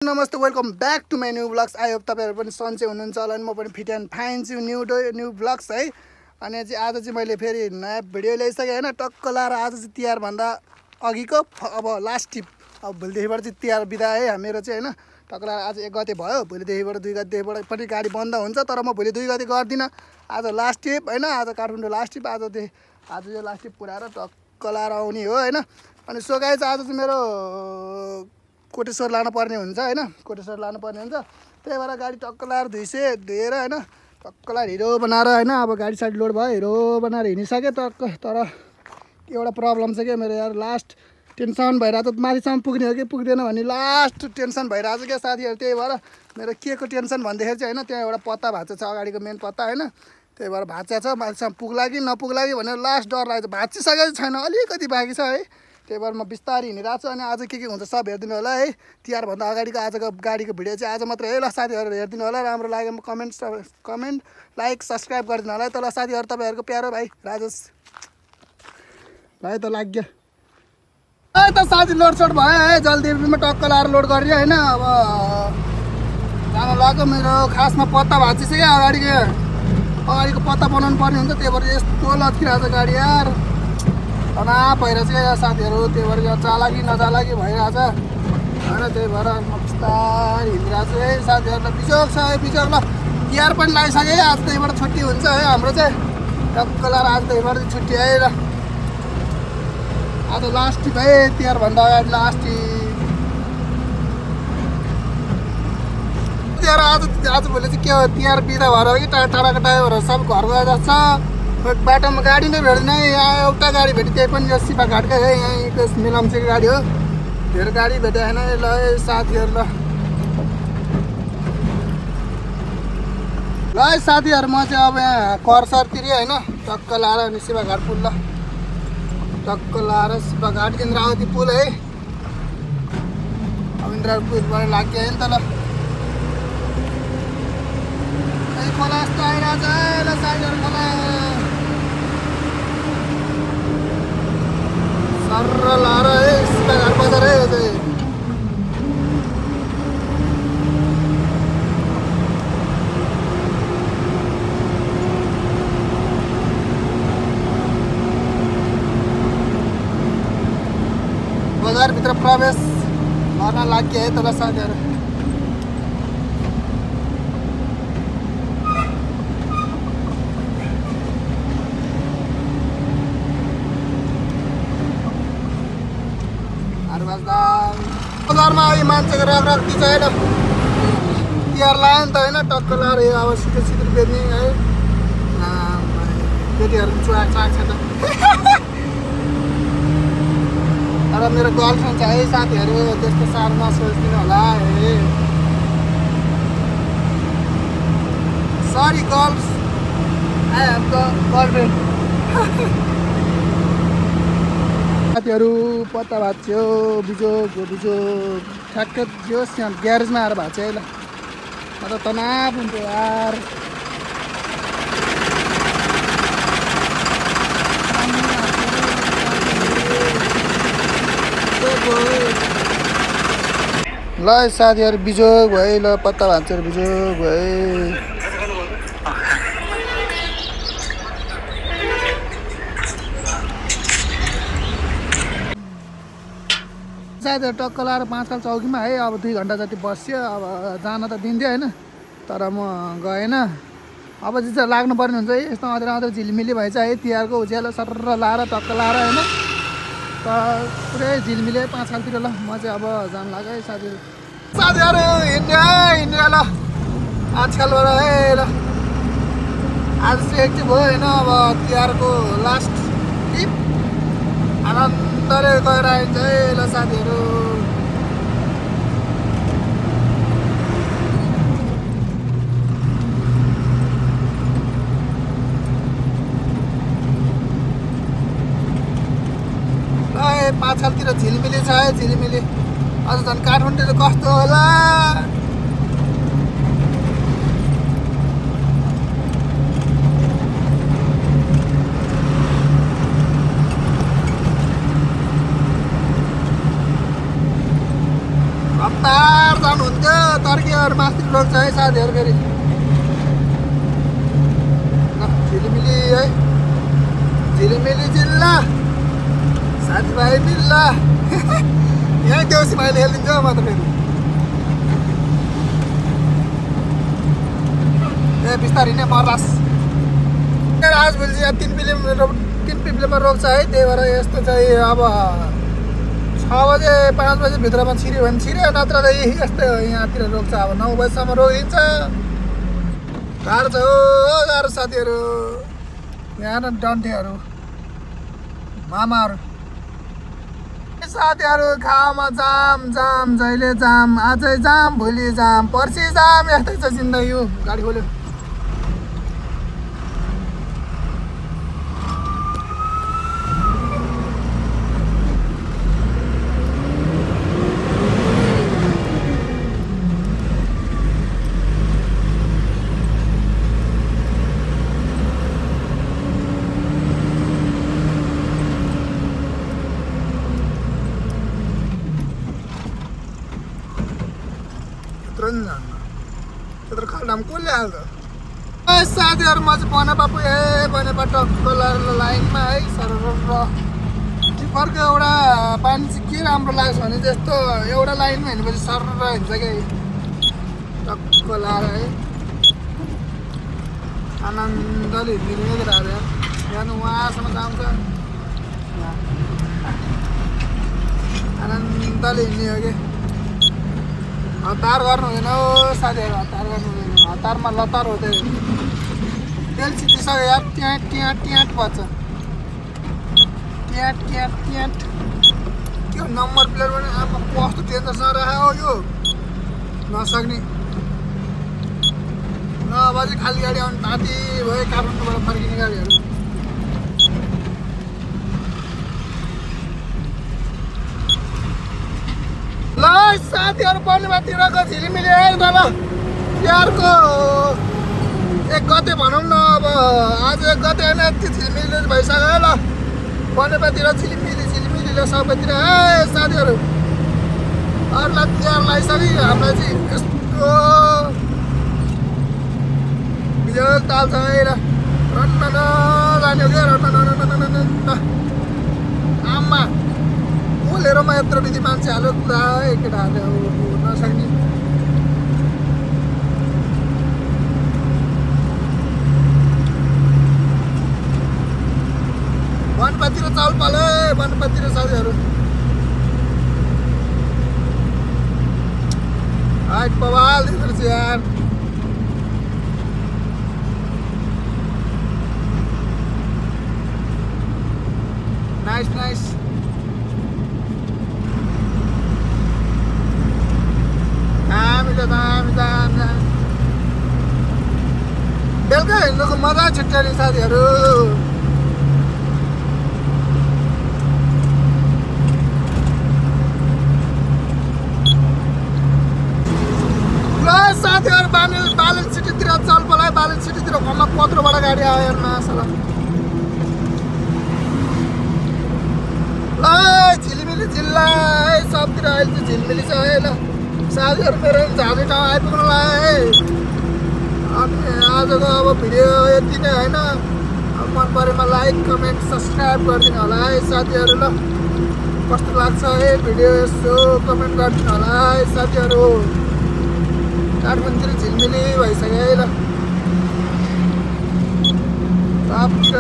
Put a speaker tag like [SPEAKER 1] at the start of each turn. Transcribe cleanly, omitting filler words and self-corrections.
[SPEAKER 1] नमस्ते welcome back to my new blogs. I hope तपाईहरु पनि सन्चै हुनुहुन्छ होला नि म पनि फिट एन्ड फाइन छु। न्यू ब्लग्स है। अनि चाहिँ आज चाहिँ मैले फेरि नयाँ भिडियो ल्याइसकेँ हैन। टक्क लाएर आज चाहिँ तिहार भन्दा अघिको अब लास्ट टिप। अब भोलिदेखिबाट चाहिँ तिहार बिदा है हाम्रो चाहिँ हैन। टक्क लाएर आज 1 गते भयो, भोलिदेखिबाट 2 गतेबाट पनि गाडी बन्द हुन्छ, तर म भोलि 2 गते गर्दिन। आज लास्ट टिप हैन। आज काठमाडौँ लास्ट टिप। आज यो लास्ट टिप पुराएर टक्क लाएर आउने हो हैन। अनि सो गाइस आज चाहिँ मेरो कोटेश्वर लानु पर्ने हुन्छ हैन। कोटेश्वर लानु पर्ने हुन्छ, त्यही भएर गाडी टक्क लाएर धोएर हैन, टक्क लाएर हिरो बनाएर हैन। अब गाडी साइड लोड भयो, हिरो बनाएर हिँडिसकेँ टक्क। तर एउटा प्रब्लम छ के मेरो यार, लास्ट टेन्सन भइरहेको छ। माथिसम्म पुग्ने हो कि पुग्दैन भन्ने लास्ट टेन्सन भइरहेको छ क्या साथीहरू। त्यही भएर मेरो के को टेन्सन भन्दाखेरि चाहिँ हैन, त्यहाँ एउटा पत्ता भाँच्चा छ अगाडिको मेन पत्ता हैन। त्यही भएर भाँच्चा छ, माथिसम्म पुग्ला कि नपुग्ला कि भनेर लास्ट डर लागेको छ। भाँचिसकेको छैन, अलिकति बाँकी छ है। त्यही भएर म बिस्तारै हिँडिरहेको छु। अनि आज के हुन्छ सब हेरिदिनु होला है। तिहारभन्दा अगाडिको आजको गाडीको भिडियो चाहिँ आज मात्रै है। ल साथीहरू हेरिदिनु होला, राम्रो लाग्यो कमेन्ट लाइक सब्सक्राइब गरिदिनु होला है। त ल साथीहरू, तपाईँहरूको प्यारो भाइ राजेश भाइ त लाग्यो है। त साथी लोडसोड भयो है, जल्दीमा टक्क लाएर लोड गरियो होइन। अब जान लाग्यो। मेरो खासमा पत्ता भाँचिसक्यो, अगाडिको पत्ता बनाउनु पर्ने हुन्छ। त्यही भएर यस्तो लच्किरहेको छ गाडी यार, तनाव भइरहेछ क्या साथीहरू। त्यही भएर चालाकी नचालाकी भइरहेछ होइन। त्यही भएर म बिस्तारै हिँडिरहेको छु है साथीहरूलाई। बिजोग छ है, बिजोग। ल तिहार पनि लगाइसकेँ है। आज त्यहीबाट छुट्टी हुन्छ है हाम्रो चाहिँ। टक्क लाएर आज त्यहीबाट छुट्टी है। र आज लास्ट टिप है, तिहारभन्दा अगाडि लास्ट टिप। तिहार आज भोलि चाहिँ के हो, तिहार बिदा भएर हो कि टाढाको ड्राइभरहरू सब घर गएर जान्छ। बाटोमा गाडी नै भेट्दैन। यहाँ एउटा गाडी भेट्यो, त्यही पनि यो सिपा घाटकै है, यहीँको मिलम्चीको गाडी हो। धेरै गाडी भेट्यो होइन। ल साथीहरू, ल साथीहरू, म चाहिँ अब यहाँ करसरतिर होइन टक्क लाएर अनि सिपा घाट पुल। ल टक्क लाएर सिपा घाट इन्द्रावती पुल है। अब इन्द्रावती पुलबाट लाग्यो है नि त। ल खोला जस्तो आइरहेछ है। ल साथीहरू, खोला सर्र लाएर है सिपा घाट बजार है। यो चाहिँ बजारभित्र प्रवेश गर्न लाग्यो है। तर साथीहरू बजारमा अब मान्छेको रगरक्ती छ होइन। तिहार लाग्यो नि त होइन। टक्क लाएर यो अब सिधै बेच्ने है। केटीहरू पनि चुहाएको छ त। तर मेरो गर्लफ्रेन्ड छ है साथीहरू, त्यस्तो साह्रो नसोचिदिनु होला है। Sorry girls, I have the girlfriend. साथीहरू पत्ता भाँच्यो, बिजोग ठ्याक्कै जो ग्यारेजमा आएर भाँच्यो है। ल म त तनाव हुन्थ्यो यार। ल साथीहरू बिजोग भयो। ल पत्ता भाँचेर बिजोग भयो। साथीहरू टक्क लाएर 5 खाल चौकीमा है। अब 2 घन्टा जति बस्यो। अब जान त दिन्थ्यो होइन, तर म गएन। अब चाहिँ लाग्नुपर्ने हुन्छ है। यस्तो अँध्रो झिलिमिली भएछ है। तिहारको उज्यालो सर्र लाएर टक्क लाएर होइन, त पुरै झिलिमिली 5 खालतिर। ल म चाहिँ अब जान लाग्यो है साथीहरू हिँड्यो ल आजकलबाट है। ल आज चाहिँ एक्टिभ भयो होइन। अब तिहारको लास्ट टिप आनन्दले गएर आइन्छ है। ल साथीहरू ल 5 खालतिर झिलिमिली छ है। झिलिमिली अझ झन् काठमाडौँ कस्तो होला। रफ्तार जानु साथीहरु माथि रोक्छ है साथीहरु फेरि झिलिमिली है झिलिमिली जिल्ला साथीभाइ मिल्ला यहाँ देउसी भाइले हेलिदिन्छ म त फेरि ए बिस्तारै नै मर्लास आजभोलि यहाँ 3 पिम्पलेमा रोक्छ है त्यही भएर यस्तो चाहिँ अब 6 बजे 5 बजे भित्रमा छिर्यो भने छिर्यो नत्र त यस्तो यहाँतिर रोक्छ अब 9 बजीसम्म रोकिदिन्छ गाह्रो छ हो गाह्रो साथीहरू यहाँ न डन्ठेहरू मामाहरू साथीहरू खाओमा जाम जाम जहिले जाम आजै जाम भोलि जाम पर्सि जाम यस्तै छ जिन्दगी हो गाडी खोल्यो त्यत्रो खाल्डामा कसले हाल्छ साथीहरू म चाहिँ बनेपा पुगेँ बनेपा टक्क लाइनमा है सर फर्को एउटा पानी चाहिँ के राम्रो लाग्छ भने जस्तो एउटा लाइनमा हिँडेपछि सर हिँड्छ कि टक्क लाएर है आनन्दले हिँडिदिने केटाहरू यहाँ उहाँसम्म जान्छ आनन्दले हिँड्ने हो कि हतार गर्नु हुँदैन हो साथीहरू हतार गर्नु हुँदैन हतारमा लतार हुँदैन तेल छिटिसक्यो यार ट्याट ट्याट ट्याट भन्छ ट्याट ट्याट ट्याट त्यो नम्बर प्लेट पनि अब कस्तो डेन्जरसँग राखेको हो यो नसक्ने नभए चाहिँ खाली गाडी आउनु ताती भयो काठमाडौँबाट फर्किने गाडीहरू ल साथीहरू बनेपातिरको झिलिमिली है तल तिहारको 1 गते भनौँ न अब आज 1 गते होइन यति झिलिमिली भइसक्यो ल बनेपातिर झिलिमिली सबैतिर है साथीहरू अरूलाई तिहार लगाइसक्यो हामीलाई चाहिँ यस्तो बिजोग ताल्छ है ल रन्न जाने हो क्या रन्न आमा बोलेरमा यत्रो बिधि मान्छे हाल्यो कुरा है केटाहरूले नसक्ने वनपातिर चाल पाले वनपातिर साथीहरू हाइट बवाल दिँदो यार नाइस नाइस बेलुका हिँड्नुको मजा छुट्टै नि साथीहरू ल साथीहरू बालन सिटीतिर चल पलायो बालन सिटीतिर घरमा पत्रोबाट गाडी आयो हेर्न ल झिलिमिली जिल्ला है सबतिर अहिले चाहिँ झिलिमिली छ है ल साथीहरू मेरो झाँडी ठाउँ आइपुग्नु लाग्यो है अनि आजको अब भिडियो यति नै होइन अब मन परेमा लाइक कमेन्ट सब्सक्राइब गरिदिनु होला है साथीहरू ल कस्तो लाग्छ है भिडियो यसो कमेन्ट गरिदिनु होला है साथीहरू काठमाडौँतिर झिलिमिली भइसक्यो है ल सबतिर